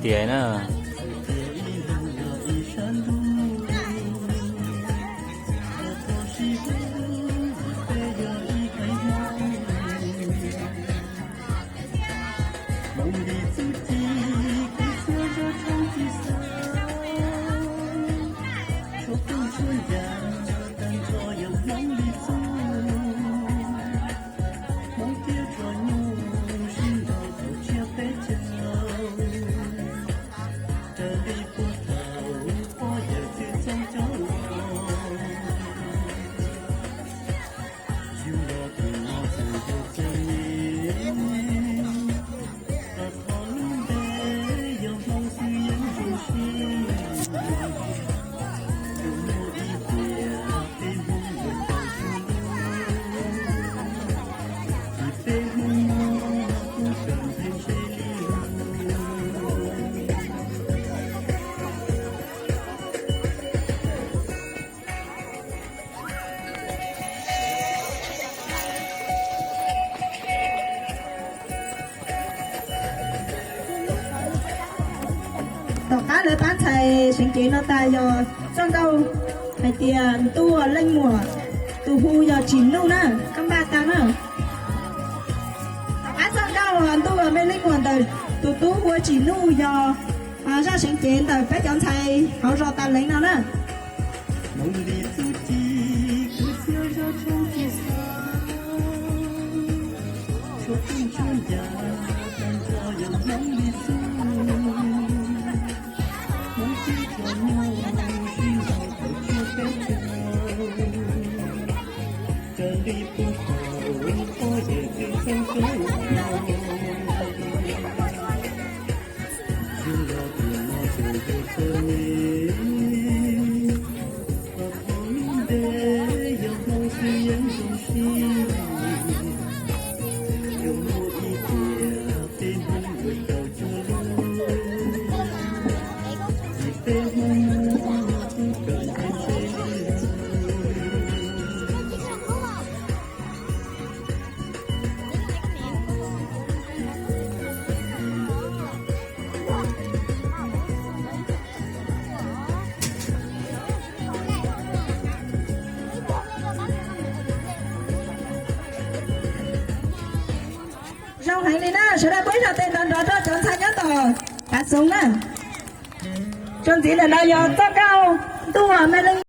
tias na. Tom qab lawv pab ntxhais seev cev no tas yog txoj nkauj hais tias ntuj leej muam, tus hu yog Tsim Nuj na, koj npaj tau na. Tom qab txoj nkauj ntuj me leej muam ntawm tus tub hu ua Tsim Nuj yog zaj seev cev ntawm peb cov ntxhais hauv zos Tas Leev no na. Zoo heev li na, sawv daws pub ib zog tes nrov nrov rau cov ntxhais nyob tom Tav Xoov na. Tso ntxiv lawm no yog txoj nkauj ntuj me leej